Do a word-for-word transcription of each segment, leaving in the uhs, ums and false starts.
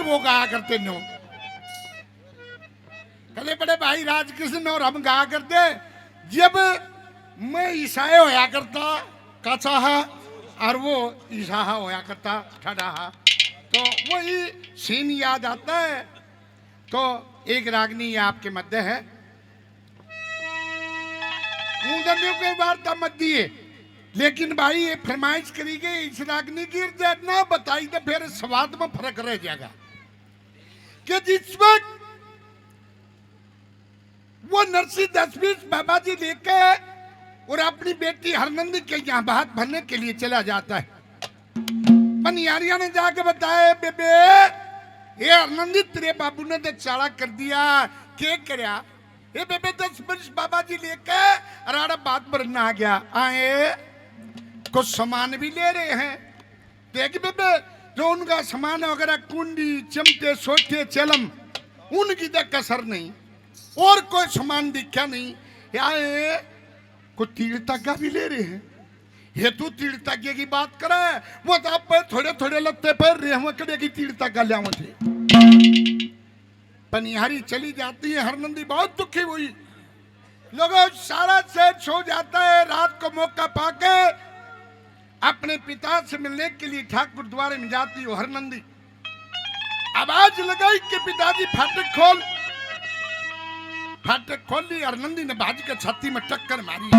वो गाया करते नो। कले बड़े भाई राजकृष्ण और हम गाया करते, जब मैं ईसाई होया करता, काचा हा, और वो ईसाहा होया करता, ठड़ा हा, तो वही सीन याद आता है। तो एक रागनी आपके मध्य है, ऊंदनियों के वार्ता मत दिए, लेकिन भाई ये फरमाइश करी गई इस रागनी की, जे ना बताई तो फिर स्वाद में फर्क रह जाएगा। कि जिस वक्त वो नरसी दसवीं बाबा जी लेके और अपनी बेटी हरनंदी के यहाँ भात भरने के लिए चला जाता है, पनियारिया ने जाके बताया, "बेबे, ये हरनंदी तेरे बाबू ने तो चाला कर दिया, के करया?" "ए बेबे, दस वर्ष बाबा जी लेके अराड़ा भात भरना आ गया, आए कुछ सामान भी ले रहे हैं।" देख बेबे, जो उनका सामान है वगैरह, कुंडी, चिमटे, सोटे, चलम, उनकी तो कसर नहीं, और कोई सामान दिखा नहीं। या ये कोई तीर तगा भी ले रहे हैं। ये तू तीर तगे की बात करे, वो तो आप पे थोड़े थोड़े लत्ते पहन रहे हैं, वो कड़े की तीर तगा ले थे। पनिहारी चली जाती है, हरनंदी बहुत दुखी हुई। लोगों, सारा शहर सो जाता है। रात को मौका पाके अपने पिता से मिलने के लिए ठाकुर द्वारे में जाती हो हरनंदी। आवाज लगाई कि पिताजी, फाटक खोल। फाटक खोली, हरनंदी ने भाज के छाती में टक्कर मारी।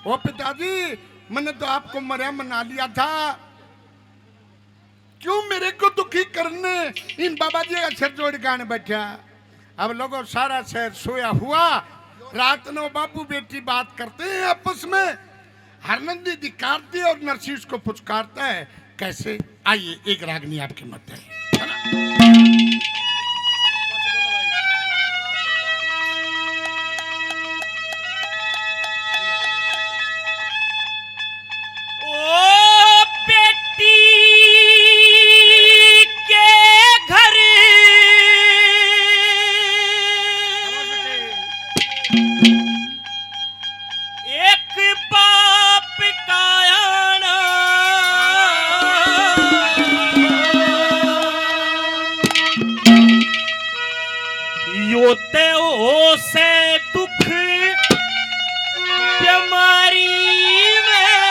"ओ पिताजी, मैंने तो आपको मरा मना लिया था, क्यों मेरे को दुखी करने?" इन बाबा जी का सिर जोड़ के आने बैठा। अब लोगों, सारा शहर सोया हुआ, रात नौ बाबू बेटी बात करते हैं आपस में। हरनंदी धिक्कारती है और नरसी उसको पुचकारता है। कैसे? आइए, एक रागनी आपके मध्य है। ओ बेटी के घर एक बाप का आना, यो ते हो से दुख बीमारी में।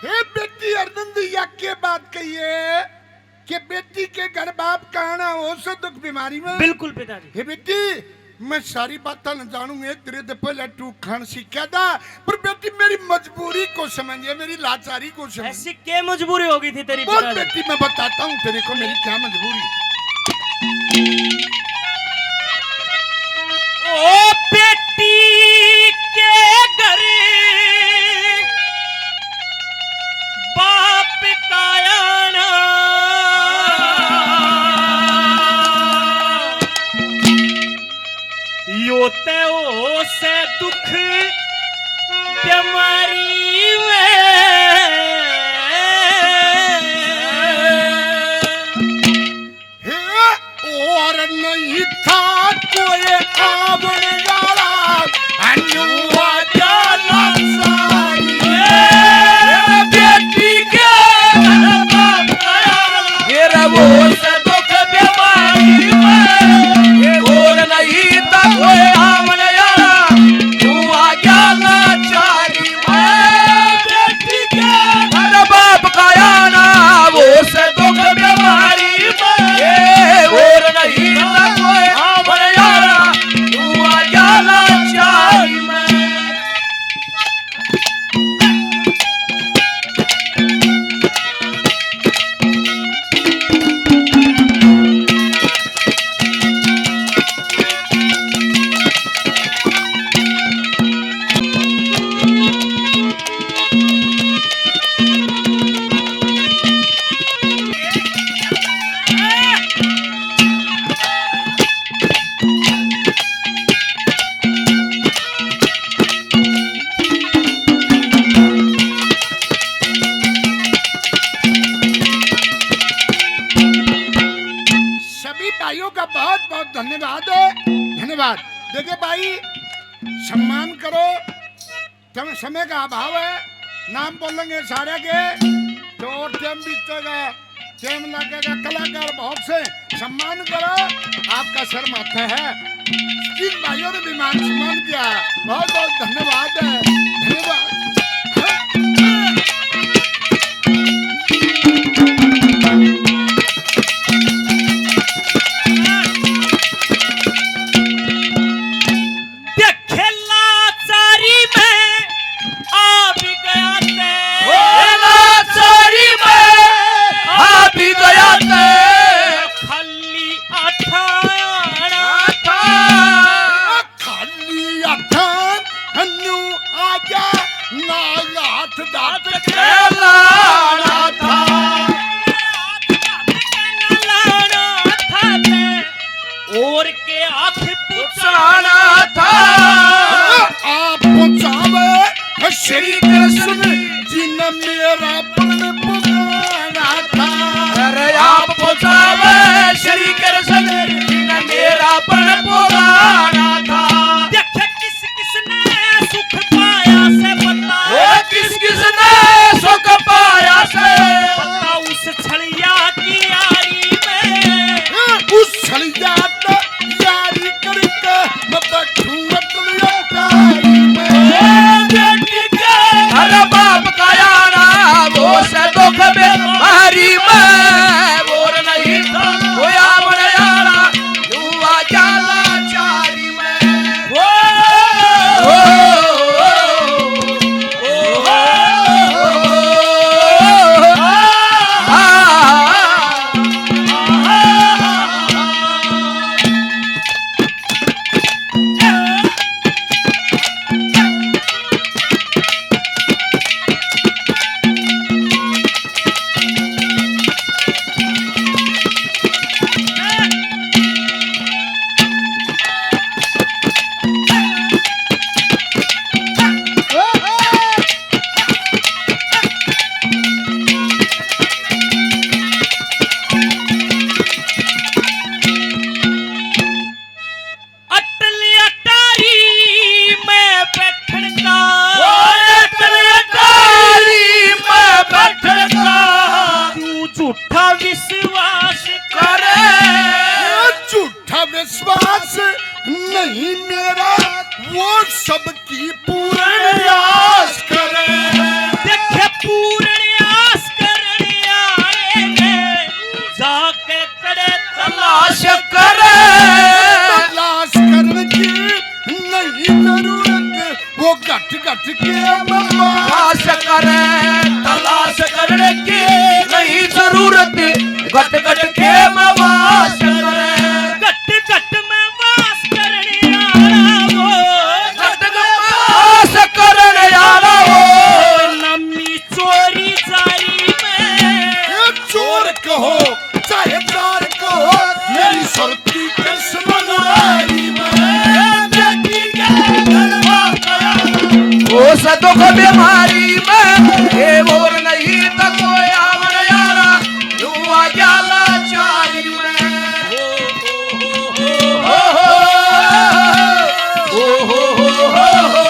हे बेटी अरविंद, या के बात कही है कि बेटी के घर बाप का आना हो से दुख बीमारी में? बिल्कुल पिताजी। हे बेटी, मैं सारी बातें न जानूंगे, तेरे ते पहले टूक खान सीखा था, पर बेटी मेरी मजबूरी को समझिए, मेरी लाचारी को समझिए। ऐसी क्या मजबूरी हो गई थी तेरी बोल पिताजी? बेटी, मैं बताता हूँ तेरे को मेरी क्या मजबूरी। ओ बेटी के घर बाप का आना, यो ते हो से दुख बीमारी में। हे, और नहीं था कोई आवण वाला, अनुआ जाना सारी। मेरे बेटी के घर बाप आया, मेरा वो से दुख बीमारी में। और नहीं था कोई आवण वाला, तू आ गया लाचारी। घर बाप का आना, वो से दुख बीमारी में। और नहीं ना कोई आवण यारा, तू आ गया लाचारी में। सभी भाइयों का बहुत बहुत धन्यवाद है, धन्यवाद। देखिए भाई, सम्मान करो, तम-, समय का अभाव है, नाम बोलेंगे सारे के, तो और टाइम बीतेगा, टाइम लगेगा। कलाकार बहुत से, सम्मान करो, आपका सर माथे है। जिन भाइयों ने भी मान सम्मान किया, बहुत बहुत धन्यवाद है, धन्यवाद। देखे लाचारी में आ भी गया ते। ओ लाचारी में आ भी गया ते। खाली आठा आना था। खाली आठा हन्नू आजा, ना हाथ दांत के लाना था। हाथ दांत के ना लाना था ते। और के हाथ पहुंचाना था। आप पहुंचावे श्री कृष्ण जी ने मेरा पण पुकारा था। अरे आप पहुंचावे श्री कृष्ण जी ने मेरा पण पुकारा था। देखे किस किस ने सुख पाया से बता। ओ किस किस ने सुख पाया से बता। उस छलिया की यारी में। उस छलिया तो यारी करके मैं बैठूं अपनी अटारी में। अरे बाप का यारा, वो से दुख बीमारी में, और नहीं था कोई आवण यारा, युवा क्या लाचारी में। ओ, ओ, ओ, ओ, ओ, ओ, ओ, आ, आ, आ। अटल अटारी में बैठण का। ओ अटल अटारी में बैठण का। तू झूठा विश्वास करे। झूठा विश्वास नहीं मेरा, वो सबकी पूर्ण आस करे। देखे पूर्ण आस करने आए हैं, जाके करे तलाश करे। तलाश करने की नहीं जरूरत, वो घट घट के वास करे। तलाश करने की नहीं जरूरत, घट घट के वास करे। घट घट में वास करने आला वो, घट घट में वास करने आला वो। नामी चोरी जारी में। ये चोर कहो चाहे जार कहो, मेरी सुरती कृष्ण मुरारी में। ओ से दुख बीमारी में, हे मोर नहीं तो कोई आवण यारा, युवा क्या लाचारी में। ओ हो हो हो हो।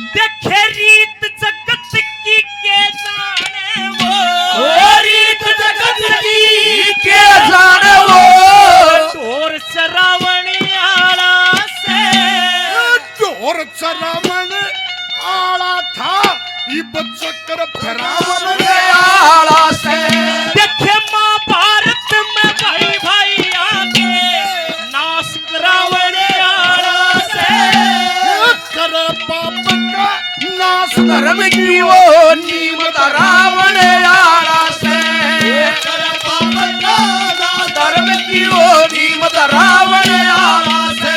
देखे रीत जगत की के जाने वो। ओ रीत जगत की के जाने वो। ढोर चरावण आला से। ढोर चरावण आला था, इब चक्कर फिरावण आला से। देखे महाभारत में भाई भाई आके नाश करावण आला से। करे पाप का नाश धर्म की वो नीम धरावण आला से। करे पाप का नाश धर्म की वो नीम धरावण आला से।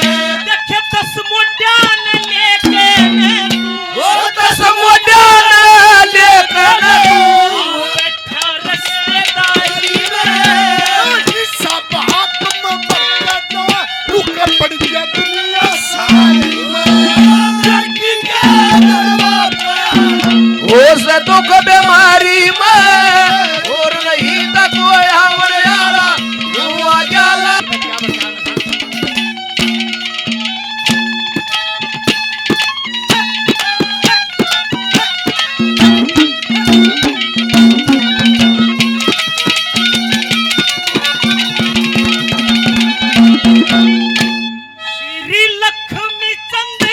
देखे दस मुंडिया ने लेके ने तू। ओ दस उस दुख बीमारी में और नहीं तो कोई हमर यारा, यूं आ गया ला- श्री लक्ष्मी चंद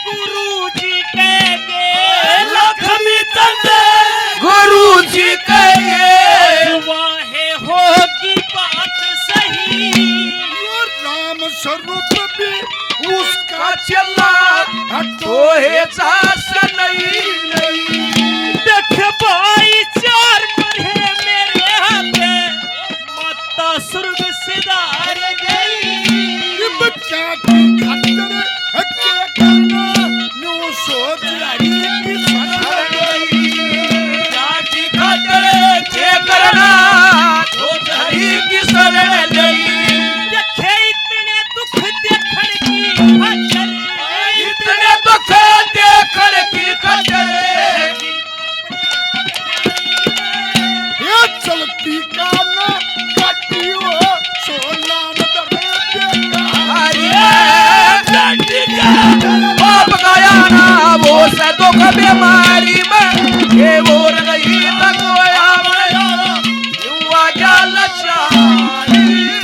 गुरु जी के गे। लक्ष्मी चंद गुरु जी के गे। वाहे होगी बात सही। राम स्वरूप भी उसका चेला, हटो हे जास नहीं, नहीं। देख भाई चार मरे मेरे हाथे, माता स्वर्ग सिधार गई। इब क्या की खातर के करना, न्यू सोच हरी की शरण गई। क्या की खातर के करना, सोच हरी की शरण गई। देखे इतने दुख देखण की खातर, इतने दुख देखण की खातर। ये चलती का ना काटी हो, सोना मदर बेटा। अरे, बाप गया ना, वो से दुख बीमारी में, ये वो रही तक होया में, युवा क्या लाचारी में।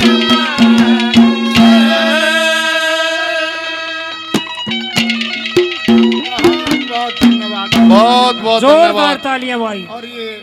बहुत, बहुत धन्यवाद। बहुत, बहुत जोरदार धन्यवाद। तालियां भाई। और ये